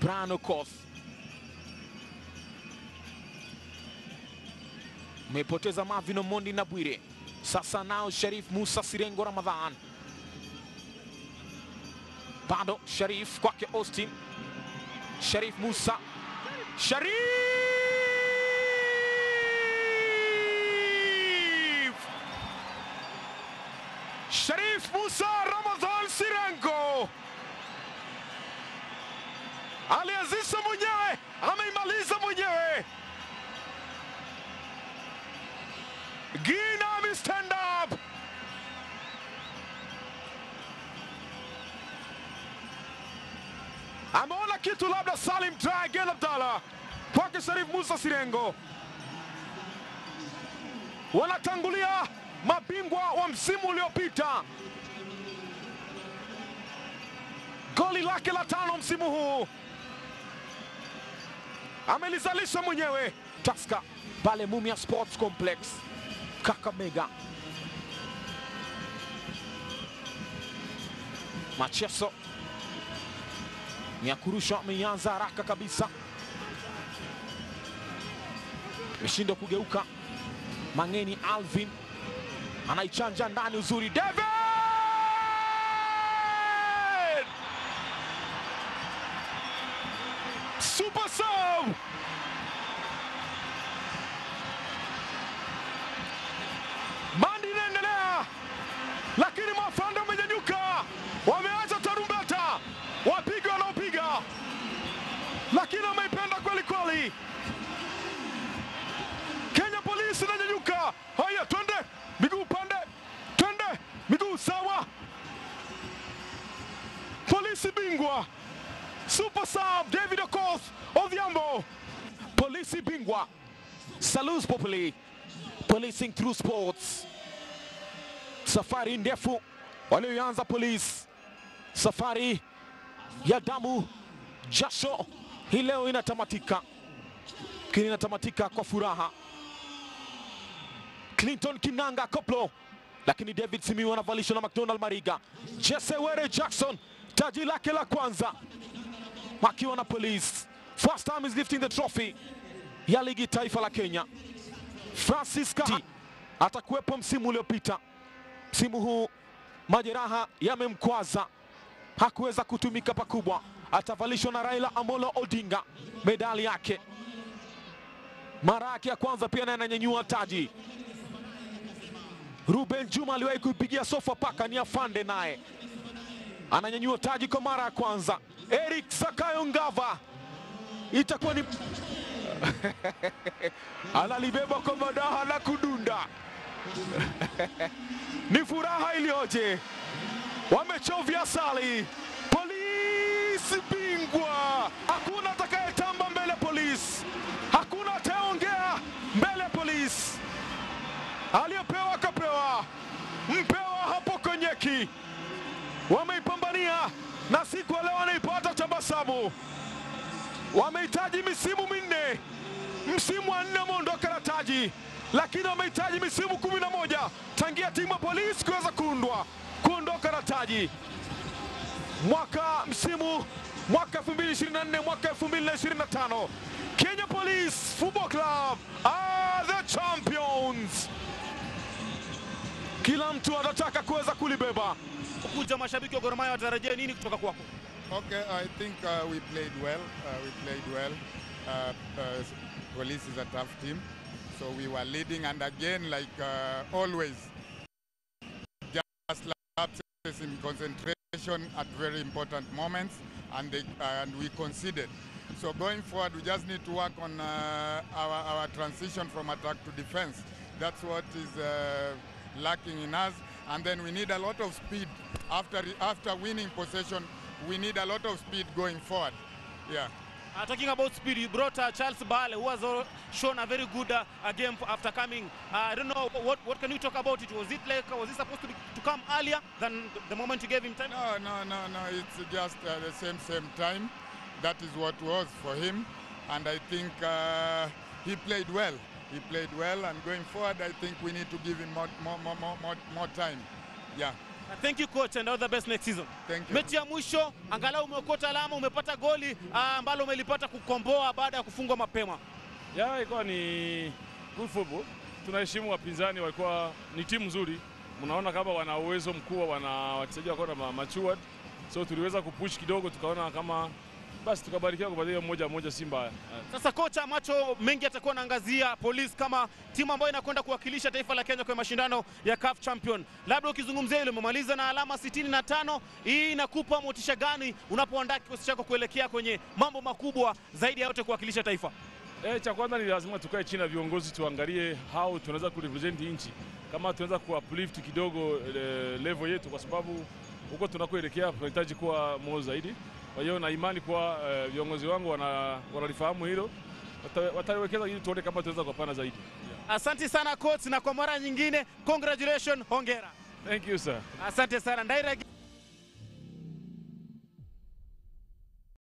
Brian Okoth amepoteza Marvin Omondi na Bwire. Sasa nao Sharif Musa Sirengo Ramadhan. Bado Sharif kwake Austin. Sharif Musa. Sharif! Sharif Musa Ramadhan Sirengo alianzisha mwenyewe, ameimaliza mwenyewe. Gina stand up. Ameona kitu labda Salim Dragon Abdallah kwake Sharif Musa Sirengo. Wanatangulia mabingwa wa msimu uliopita. Goli lake la 5 msimu huu amelizalisha mwenyewe. Tusker pale Mumia Sports Complex Kakamega. Macheso ni kurusha, ameanza haraka kabisa, ameshindwa kugeuka. Mangeni Alvin anaichanja ndani uzuri. David super sub. Mandi inaendelea, lakini mafanda wamenyanyuka, wameacha tarumbeta, wapiga wanaopiga, lakini wameipenda kweli kweli. Kenya Police inanyanyuka. Haya, twende miguu pande, twende miguu sawa. Polisi bingwa, super sub David Okoth Odhiambo. Polisi bingwa, Salus Populi, policing through sports. Safari ndefu walioanza Police, safari ya damu jasho, hii leo inatamatika, lakini inatamatika kwa furaha. Clinton Kinanga Koplo, lakini David Simiyu anavalishwa na McDonald Mariga. Jesse Were Jackson taji lake la kwanza akiwa na Police. First time is lifting the trophy ya ligi taifa la Kenya. Francis Kahati atakuwepo msimu uliopita. Msimu huu majeraha yamemkwaza, hakuweza kutumika pakubwa. Atavalishwa na Raila Amolo Odinga medali yake, mara yake ya kwanza pia naye ananyanyua taji. Ruben Juma aliwahi kuipigia sofa paka, ni afande naye ananyanyua taji kwa mara ya kwanza. Eric Sakayo Ngava itakuwa ni analibeba kwa madaha na kudunda. Ni furaha iliyoje, wamechovya sali. Polisi bingwa, hakuna atakayetamba mbele Polisi, hakuna ataongea mbele Polisi. Aliyopewa akapewa, mpewa hapo konyeki. Wameipambania na siku leo wanaipata tabasamu. Wamehitaji misimu minne, msimu wa 4 wameondoka na taji, lakini wamehitaji misimu 11 tangia timu ya Polisi kuweza kuundwa kuondoka na taji. Mwaka msimu mwaka 2024 mwaka 2025, Kenya Police Football Club are the champions. Kila mtu anataka kuweza kulibeba. Kuja mashabiki wa Gor Mahia watarajia nini kutoka kwako? Okay, I think we played well. We played well. Police is a tough team, so we were leading, and again, like always, just lapses in concentration at very important moments, and we conceded. So going forward, we just need to work on our transition from attack to defense. That's what is lacking in us. And then we need a lot of speed. After winning possession, we need a lot of speed going forward. Yeah. Talking about speed, you brought Charles Bale, who has shown a very good game after coming. I don't know, what can you talk about it? Was it like, was it supposed to come earlier than the moment you gave him time? No. It's just the same time. That is what was for him. And I think he played well. He played well, and going forward, I think we need to give him more time. Yeah. Thank you coach and all the best next season. Thank you. Mechi ya mwisho angalau umeokota alama, umepata goli ambalo umelipata kukomboa baada ya kufungwa mapema. Ya, ilikuwa ni good football. Tunaheshimu wapinzani, walikuwa ni timu nzuri, mnaona kama wana uwezo mkubwa, wana wachezaji wako na matured, so tuliweza kupush kidogo, tukaona kama basi tukabarikiwa kupata hiyo 1-1, si mbaya. Sasa kocha, macho mengi atakuwa anaangazia Police kama timu ambayo inakwenda kuwakilisha taifa la Kenya kwenye mashindano ya CAF Champion. Labda ukizungumzia ile umemaliza na alama 65, hii inakupa motisha gani unapoandaa kikosi chako kuelekea kwenye mambo makubwa zaidi ya yote kuwakilisha taifa? Cha kwanza ni lazima tukae chini na viongozi tuangalie how tunaweza kurepresent nchi, kama tunaweza ku-uplift kidogo level yetu, kwa sababu huko tunakoelekea tunahitaji kuwa more zaidi. Kwa hiyo na imani kuwa viongozi wangu wanalifahamu hilo, watawekeza ili tuone kama tunaweza kupanda zaidi. Asante sana coach, na kwa mara nyingine congratulations, hongera. Thank you sir. Asante sana Ndaira.